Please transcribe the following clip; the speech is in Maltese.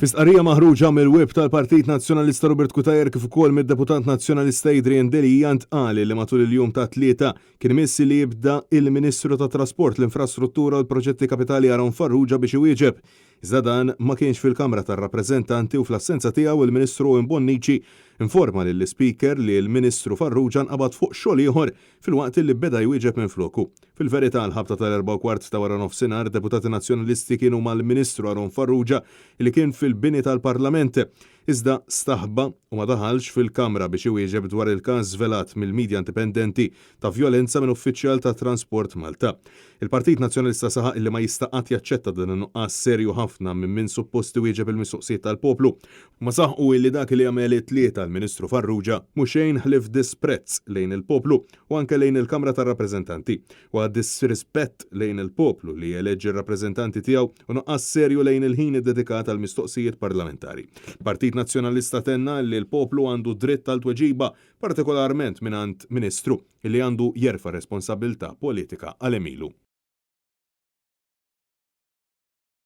Fi stqarrija maħruġa mill-Whip tal-Partit Nazzjonalista Robert Cutajar kif ukoll mid-Deputat Nazzjonalista Adrian Delia ntqal li matul il-jum tat-Tlieta kien imiss li jibda il-Ministru tat-Trasport, l-Infrastruttura u l-Proġetti Kapitali Aaron Farrugia biex iwieġeb. Iżda dan ma kienx fil-Kamra tar-Rappreżentanti u fl-assenza tiegħu il-Ministru Owen Bonnici informa lill-Ispeaker li l-Ministru Farrugia nqabad fuq xogħol ieħor filwaqt li beda jwieġeb minfloku. Fil-verità, għall-ħabta tal-4:15 ta' waranofsinhar, deputati Nazzjonalisti kienu mal-Ministru Aaron Farrugia li kien fil-bini tal-Parlament, iżda staħba u ma daħalx fil-Kamra biex iwieġeb dwar il-każ żvelat mill-midja indipendenti ta' vjolenza minn uffiċjal ta' Transport Malta. Il-Partit Nazzjonalista saħaq li ma jista' qatt jaċċetta dan in-nuqqas serju ħafna minn min suppost iwieġeb il-mistoqsijiet tal-poplu. Huma saħqu illi dak li għamel it-Tlieta l-Ministru Farrugia mhu xejn ħlief disprezz lejn il-poplu u anke lejn il-Kamra tar-Rappreżentanti. Huwa disrispett lejn il-poplu li jeleġġi r-rappreżentanti tiegħu u nuqqas serju lejn il-ħin iddedikat għall-mistoqsijiet parlamentari. Il-Partit Nazzjonalista tenna li l-poplu għandu dritt għal tweġiba, partikolarment mingħand Ministru illi għandu jerfa' responsabbiltà politika għal għemilu.